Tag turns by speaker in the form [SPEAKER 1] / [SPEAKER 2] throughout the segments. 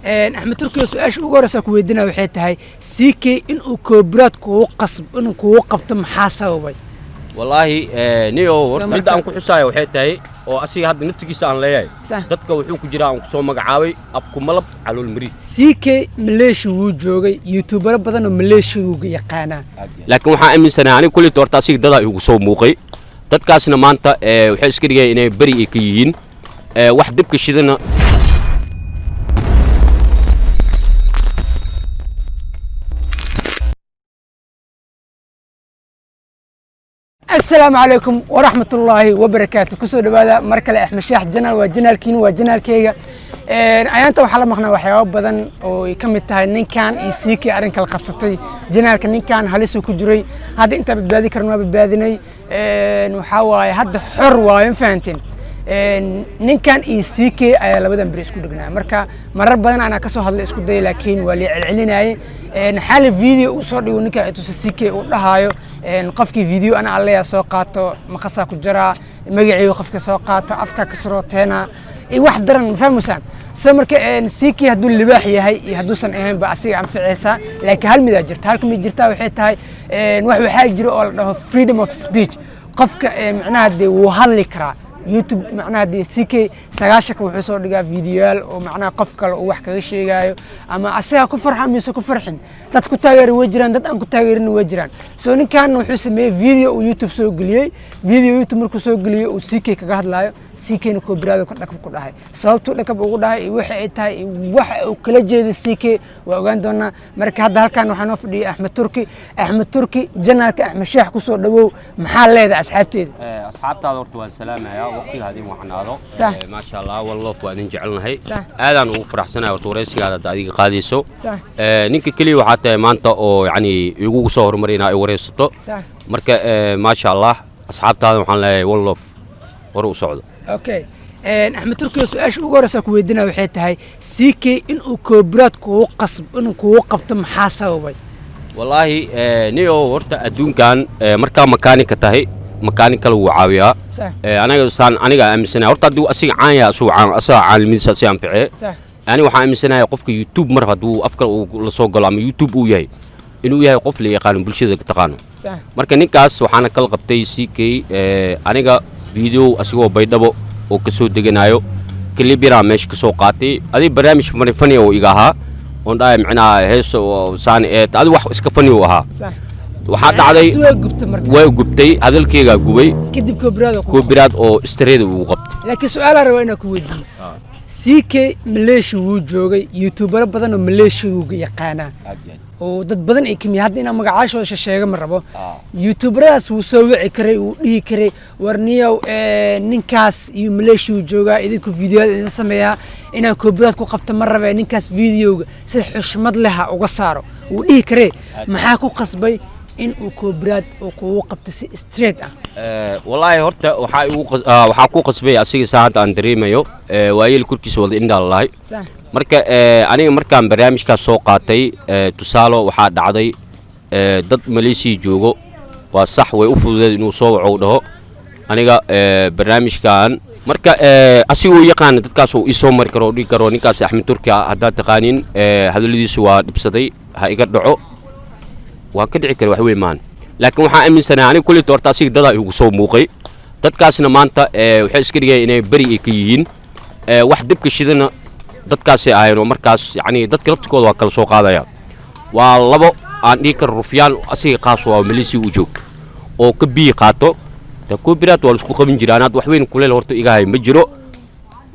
[SPEAKER 1] Axmed Turkiga, su-aasha ugu horeysa ku weydiinaya waxay tahay, CK inuu copyright kugu qasb inuu kugu qabto maxaa sababay?
[SPEAKER 2] Wallaahi niyo, horta
[SPEAKER 1] marka
[SPEAKER 2] midda aan ku xusaayo waxay tahay oo asiga hadda naftigiisa aan leeyahay, dadka wuxuu ku jiraa aan ku soo magacaabay afku malab calool mariid.
[SPEAKER 1] CK Malaysia wuu joogay, youtubero badan oo Malaysia wuu yaqaanaa.
[SPEAKER 2] Laakiin waxaan aaminsanahay aniga kulleyta horta asiga dadaa igu soo muuqay, dadkaasna maanta waxay iska dhigayaan inay beri ay ka yihiin wax dibka shidana.
[SPEAKER 1] Asalaamu calaykum waraxmatullaahi wabarakaatu. Kusoo dhawaada mar kale Axmed Shaax channel. Waa channelkiin, waa channelkeyga. Ayaanta waxaa la maqnaa waxyaabo badan oo ay ka mid tahay ninkan iyo CK arrin kala qabsatay channelka. Ninkan halisuu ku jiray, hadda intaa badbaadi karna waa badbaadinay. Waxaa waaye hadda xor waayo, ma fahanteen? Ninkan iyo CK ayaa labadan beri isku dhegnaa. Marka marar badan anaa kasoo hadlay, isku dayay, laakiin waa la celcelinayay. Xali video uu soo dhigo ninka tusa CK uu dhahaayo, qofkii video ana alleya soo qaato maqasaa ku jiraa, magaciigu qofka soo qaato afka ka surooteena iyo wax daran, ma fahmaysaan? So marka CK hadduu libaax yahay iyo hadduusan ahayn ba asiga anficaysaa, laakiin hal midaa jirta, halka mid jirtaa waxay tahay, wax waxaa jira oo la dhaho freedom of speech. Qofka macnaha dee wuu hadli karaa. YouTube macnaha dee CK 90-ka wuxuu soo dhigaa videoyaal oo macnaha qof kale uu wax kaga sheegaayo, ama asaga ku farxa mise ku farxin. Dad ku taageeri way jiraan, dad aan ku taageerin way jiraan. So ninkan wuxuu sameeyey video uu YouTube soo geliyey. Video YouTube markuu soo geliyey uu CK kaga hadlaayo, CK-na copyright ka dhakab ku dhahay. Sababtuu dhakab ugu dhahay iyo waxa ay tahay iyo waxa uu kala jeeday CK waa ogaan doonaa. Marka hadda halkan waxaa noo fadhiyay Axmed Turki. Axmed Turki, channelka Axmed Sheekh kusoo dhawow. Maxaa leedahay asxaabteeda?
[SPEAKER 2] Asxaabtaada horta waan salaamayaa, waqtiga hadin wacnaado. Maasha Allah, wallof waa idin jecelnahay. Aadaan ugu faraxsanahay horta wareysigaada hadda adiga qaadayso. Ninka keliya waxaa tahay maanta oo yacni igu soo horumaray inaa i wareysato. Marka maasha Allah, asxaabtaada waxaan leeyahay one love, hore u socdo.
[SPEAKER 1] Okay, Axmed Turkiga, su-aasha ugu horeysa ku weydiinaya waxay tahay, CK inuu copyright kugu qasb inuu kugu qabto maxaa sababay?
[SPEAKER 2] Wallaahi niyo, horta adduunkan markaa makaanika tahay, makaanik kale wuu caawiyaa. Anaga saan aniga aaminsanahay horta hadduu asiga caan yahay, asuu caan, asaga caalimadiisa asi anficee. Ani waxaan aaminsanahay qofka YouTube mar hadduu afka uu la soo galo ama YouTube uu yahay, inuu yahay qof la yaqaano, bulshada ka taqaano. Marka ninkaas waxaana kala qabtay CK aniga video asigoo Baydhabo oo ka soo deganayo, clip yaraa meesha ka soo qaatay. Adig barnaamij funny funny oo iga ahaa oon dhahay macnaha hees oo saan ee adi wax iska funny uu ahaa. Waxaa dhacday
[SPEAKER 1] Si waa gubta marka.
[SPEAKER 2] Waa gubtay, hadalkeygaa gubay.
[SPEAKER 1] Kadib copyright oo
[SPEAKER 2] copyright oo straight ugu qabtay.
[SPEAKER 1] Laakiin su-aalaa rabaa inaan ku weydiiyo. CK Malaysia wuu joogay, youtubero badan oo Malaysia wuu yaqaanaa oo dad badan ay kamid, hadda inaan magacaashooda sheega ma rabo. Youtuberadaas wuu soo wici karay, wuu dhihi karay, war niyow, ninkaas iyo Malaysia wuu joogaa, idinku videoyaad idin sameeyaa, inaan copyright ku qabto ma rabe, ninkaas videoga si xushmad leh ha uga saaro, wuu dhihi karee. Maxaa ku qasbay in uu copyright uu kugu qabto si straight ah?
[SPEAKER 2] Wallaahi horta waxaa igu waxaa ku qasbay asiga saa hadda aan dareemayo, waayeel korkiisa wada indhaa lalahay. Marka aniga markaan barnaamijkaas soo qaatay, tusaalo waxaa dhacday, dad Malaysiya joogo, waa sax, way u fududeed inuu soo waco uu dhaho aniga barnaamijkan. Marka asiga uu yaqaana dadkaas uu isoo mari karo oo dhihi karo, ninkaas Axmed Turki ah haddaad taqaanin, hadalladiisu waa dhibsaday, ha iga dhaco, waa ka dhici kara, wax weyn maahan. Laakiin waxaan aaminsanahay aniga kulleyta horta asiga dadaa igu soo muuqay, dadkaasna maanta waxay iska dhigayaan inay beri ay ka yihiin wax dibka shidana dadkaasay ahayn oo markaas yacni dadka laftikooda waa kala soo qaadaya. Waa labo aan dhihi karo rufyaan asiga qaas waa Malaysia u joog oo ka biyi qaato de copyright waa laisku qabin jiraa. Anaad wax weyn kuleel horta iga hay ma jiro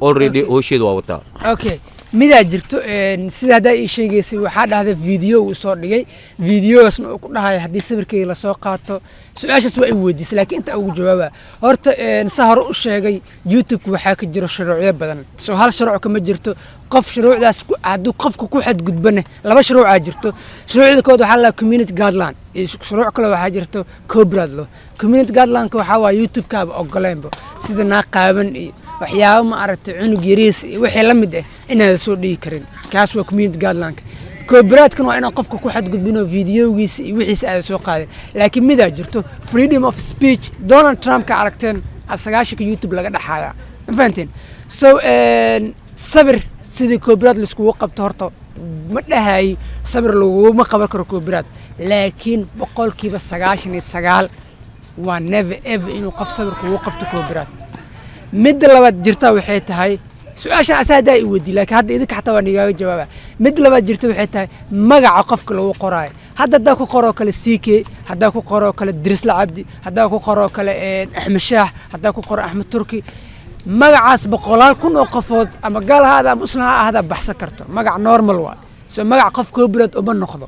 [SPEAKER 2] already. Hoosheeda waa wataa.
[SPEAKER 1] Okay, midaa jirto, sida haddaa ii sheegaysay, waxaa dhahday video uu soo dhigay, videogaasna uu ku dhahayo haddii sawirkayga lasoo qaato. Su-aashaas waa i weydiisay, laakiin inta ugu jawaaba horta, saa hore u sheegay, YouTube-ka waxaa ka jiro shuruucyo badan. Soo hal shuruuc kama jirto. Qof shuruucdaas hadduu qofka ku xadgudbane, laba shuruucaa jirto. Shuruucda kood waxaa la community guideline iyo shuruuc kale waxaa jirto copyright law. Community guideline-ka waxaa waaye YouTube-kaaba ogoleenba sida naa qaaban iyo waxyaabo ma aragtay cunug yariis iyo wixii la mid ah inaadan soo dhigi karin. Kaas waa community guideline-ka. Copyright-kan waa inaan qofka ku xadgudbin oo videogiisa iyo wixiisa aadan soo qaadin. Laakiin midaa jirto, freedom of speech. Donald Trump ka aragteen 90-ka YouTube laga dhaxaaya, ma fahanteen? So sabir Sidii copyright laiskugu qabto, horta ma dhahay sabir laguma qaban karo copyright, laakiin 99% waa never ever inuu qof sabir kugu qabto copyright. Midda labaad jirta waxay tahay, su-aashan asaa haddaa i weydii, laakiin hadda idinka xataa waa nigaaga jawaaba. Midda labaad jirta waxay tahay magaca qofka lagu qoraayo. Hadda haddaa ku qoroo kale CK, haddaa ku qoroo kale Dirisla Cabdi, haddaa ku qoroo kale Axmed Shaax, haddaa ku qoro Axmed Turki, magacaas boqolaal kun oo qofood, ama gaal ha ahaada ama muslim ha ahaada, baxsan karto. Magac normal waa. So magac qof copyright uma noqdo.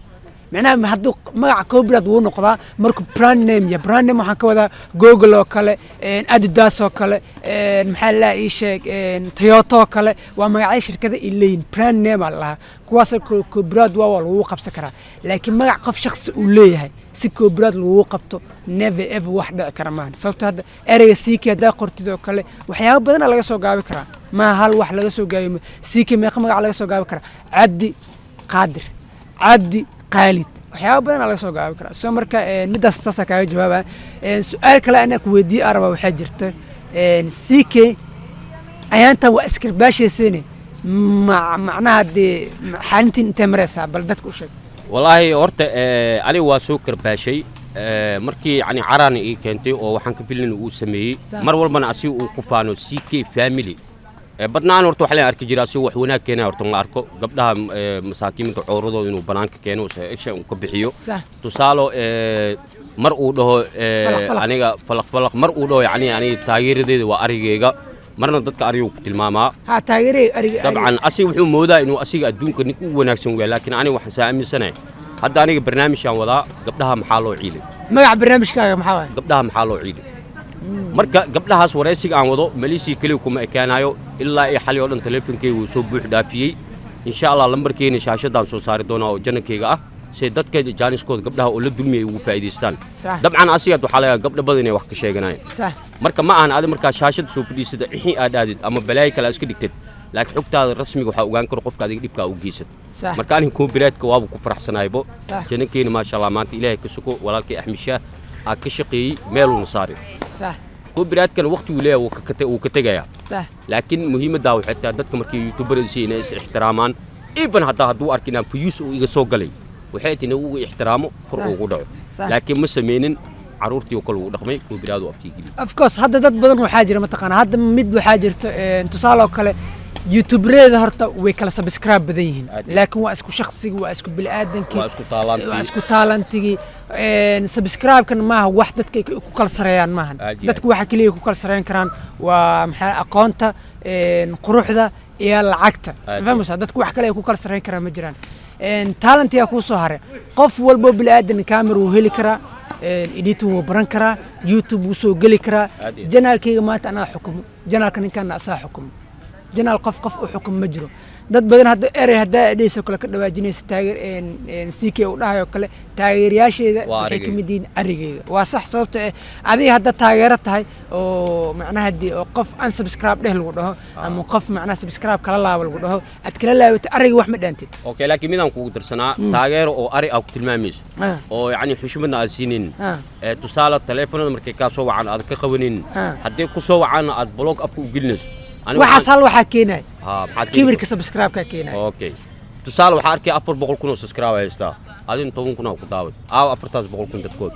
[SPEAKER 1] Macnaha hadduu magaca copyright wuu noqdaa markuu brand name ya. Brand name waxaan ka wadaa Google oo kale, Adidas oo kale, maxaa la ii sheeg, Toyota oo kale. Waa magacyo shirkada ay leeyihin, brand name aa la lahaa. Kuwaas copyright waa lagu qabsan karaa, laakiin magac qof shakhsi uu leeyahay si copyright lagu qabto, never ever, wax dhici kara maahan. Sababto hadda ereyga CK haddaa qortid oo kale, waxyaabo badana laga soo gaabi karaa. Maa hal wax laga soo gaabiyo CK, meeqa magac laga soo gaabi karaa? Cabdi Qaadir, Cabdi Khaalid, waxyaabo badanaa laga soo gaabi karaa. So marka middaas saasaa kaaga jawaaba. Su-aal kale anaa ku weydiiye araba waxaa jirta, CK ayaantan waa iskarbaashaysene, macnaha dee xaalintiin intee maraysaa? Bal dadka u sheeg.
[SPEAKER 2] Wallaahi horta aniga waa soo karbaashay markii yani caraana ii keentay oo waxaan ka filin uu sameeyey. Mar walbana asiga uu ku faano CK family. Badnaan horta waxaa leen arki jira asiga wax wanaag keenaya. Horta ma arko gabdhaha masaakiinta cooradooda inuu banaanka keeno, action uu ka bixiyo. Tusaalo mar uu dhaho
[SPEAKER 1] Falaq, falaq.
[SPEAKER 2] Aniga falaq falaq, mar uu dhaho yani aniga taageeradeeda waa arigeyga, marna dadka arigu ku tilmaamaa.
[SPEAKER 1] Ha, taageerey ariga.
[SPEAKER 2] Dabcan asiga wuxuu moodaa inuu asiga adduunka ninka u wanaagsan yahay, laakiin aniga waxaan saa aaminsanahay hadda aniga barnaamijkaan wadaa, gabdhaha maxaa loo ciilay.
[SPEAKER 1] Magaca barnaamijkaaga maxaa waaye?
[SPEAKER 2] Gabdhaha maxaa loo ciilay. Marka gabdhahaas waraysiga aan wado maliisii keliya kuma ekaanayo. Ilaa iyo xalay oo dhan taleefonkeyga wuu soo buux dhaafiyey. Insha Allah lambarkeena shaashadaan soo saari doonaa oo janankeyga ah, si dadka jaaniskooda gabdhaha oo la dulmiyay ugu faa'iidaystaan. Dabcan asigaad waxaa laga gabdha badan inay wax ka sheeganayaan. Marka ma ahan adi markaa shaashadda soo fadhiisada ixii aad aadid ama balaayo kale aad iska dhigtid, laakiin xogtaada rasmiga waxaa ogaan karo qofka adiga dhibkaa u geysad. Marka aniga copyrightka waaba ku faraxsanaybo. Janankeena maasha Allah maanta Ilaahay ka suko, walaalkay Axmed Shaah aa ka shaqeeyey, meeluuna saari. Copyrightkana waqtiguu leeyahay wuu ka tegayaa. Laakiin muhiimaddaa waxay tahay dadka markay youtuberadiisa inay is ixtiraamaan. Even haddaa hadduu arko inaan views uu iga soo galay, waxay tahay inuu ugu ixtiraamo, kor ugu dhaco. Laakiin ma sameynin, carruurtii oo kale uu dhaqmay, copyright uu afkii geliyey.
[SPEAKER 1] Of course, hadda dad badan waxaa jira, mataqaana, hadda mid waxaa jirta, tusaale oo kale, youtuberada horta way kala subscribe badan yihiin,
[SPEAKER 2] Aad iyo
[SPEAKER 1] laakiin waa isku shakhsigii, waa isku bini'aadankii,
[SPEAKER 2] waa isku talentii.
[SPEAKER 1] Waa isku talentigii. Subscribe-kan maaha wax dadka ay ku kala sareeyaan maahan.
[SPEAKER 2] Aad iyo
[SPEAKER 1] Dadku waxa keliya ku kala sareyn karaan waa maxaa? Aqoonta, quruxda iyo lacagta.
[SPEAKER 2] Aad iyo
[SPEAKER 1] Fahmaysaa? Dadku wax kale ay ku kala sareyn karaan ma jiraan. Talentigaa kuu soo haray. Qof walbo bini'aadan camera wuu heli karaa, editing wuu baran karaa, YouTube wuu soo geli karaa.
[SPEAKER 2] Aad iyo aad.
[SPEAKER 1] Channelkayga maanta anaa xukumo, channelka ninkaana asaa xukumo. Channel qof qof u xukum ma jiro. Dad badan hadda erey haddaa dhehayso kale ka dhawaajinaysa, taageer CK u dhahayo kale, taageerayaasheeda
[SPEAKER 2] Waa
[SPEAKER 1] waxay ka
[SPEAKER 2] arigayga.
[SPEAKER 1] mid yihiin arigayga. Waa sax, sababta eh adiga hadda taageero tahay oo macnaha dee oo qof unsubscribe dheh lagu dhaho ama qof macnaha subscribe kala laabo lagu dhaho, aad kala laabato ariga, wax ma dhaantid.
[SPEAKER 2] Okay, laakiin midaan kugu darsanaa, taageero oo ari aa ku tilmaamayso oo yacni xushmadna aad siinin, tusaale taleefanada markay kaa soo wacaan aad ka qabanaynin, haddii ku soo wacaanna aad block afka u gelinayso. Aniga
[SPEAKER 1] Waxaas hal waxaa keenaya
[SPEAKER 2] Ha, maxaa keeni?
[SPEAKER 1] Kibirka subscribe-ka keenaya.
[SPEAKER 2] Okay, tusaale waxaa arkay 400,000 oo subscribe haystaa, adina 10,000 aa ku daawad. Aaw 400,000 dadkood?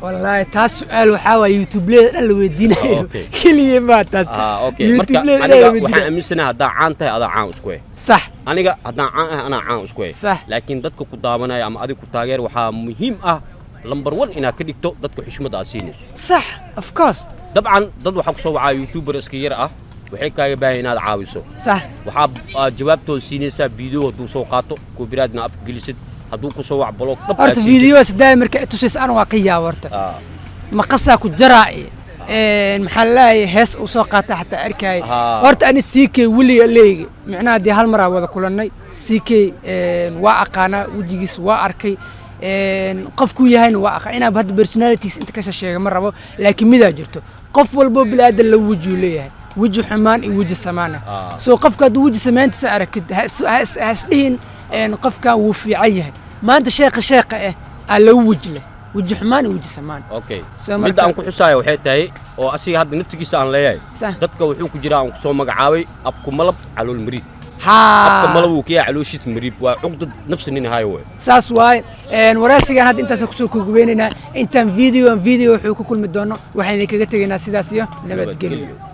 [SPEAKER 1] Wallaahi taas su-aal waxaa waaye youtubeleda dhan la weydiinayo. Keliya maa taas.
[SPEAKER 2] Okay, marka
[SPEAKER 1] youtubeleda dhan
[SPEAKER 2] aniga
[SPEAKER 1] la
[SPEAKER 2] waxaan
[SPEAKER 1] weydiinayo.
[SPEAKER 2] aaminsanahay haddaa caan tahay adaa caan isku eh. Aniga haddaan caan ah anaa caan isku eh. Laakiin dadka ku daawanaya ama adiga ku taageer, waxaa muhiim ah number one inaad ka dhigto dadka xushmadda aad siinayso.
[SPEAKER 1] Sax, of course.
[SPEAKER 2] Dabcan dad waxaa ku soo wacaa youtuber iska yar ah, waxay kaaga baahan inaad caawiso. Waxaa aad jawaabtooda siinaysaa video hadduu soo qaato, copyrightna afka gelisid, hadduu ku soo wac block dhab aad
[SPEAKER 1] Horta
[SPEAKER 2] siisid.
[SPEAKER 1] Video sadaa marka i tusaysa ana waa ka yaaba horta. Maqasaa ku jaraa, maxaa laleeyahay, hees uu soo qaata xataa arkayay. Horta ani CK weliga leeyga micnaha dee hal maraa wada kulannay. CK waa aqaanaa, wejigiisa waa arkay, qofkuu yahayna waa aqaan. Inaaba hadda personalities inta kasha sheega ma rabo, laakiin midaa jirto: qof walbo bilaadan la wejiyuu leeyahay, weji xumaan iyo weji samaana. So qofka hadduu weji samaantiisa aragtid, ha isdhihin qofkan wuu fiican yahay. Maanta sheeqa sheeqa ah aa laba weji leh, weji xumaan iyo weji samaan. So
[SPEAKER 2] Midda aan ku xusaayo waxay tahay oo asiga hadda naftigiisa aan leeyahay, dadka wuxuu ku jiraa aan ku soo magacaabay afku malab calool mariid. Afka
[SPEAKER 1] Ha.
[SPEAKER 2] Malab uu ka yahay, calooshiis mariib waa cuqdad nafsi nin hayo wey.
[SPEAKER 1] Saas waaye. Waraysigan hadda intaas kusoo kugubeynaynaa. Intaan video an video wuxuu ku kulmi doono, waxaan idinkaga tegaynaa sidaas iyo nabadgelyo.
[SPEAKER 2] Nabadgelyo.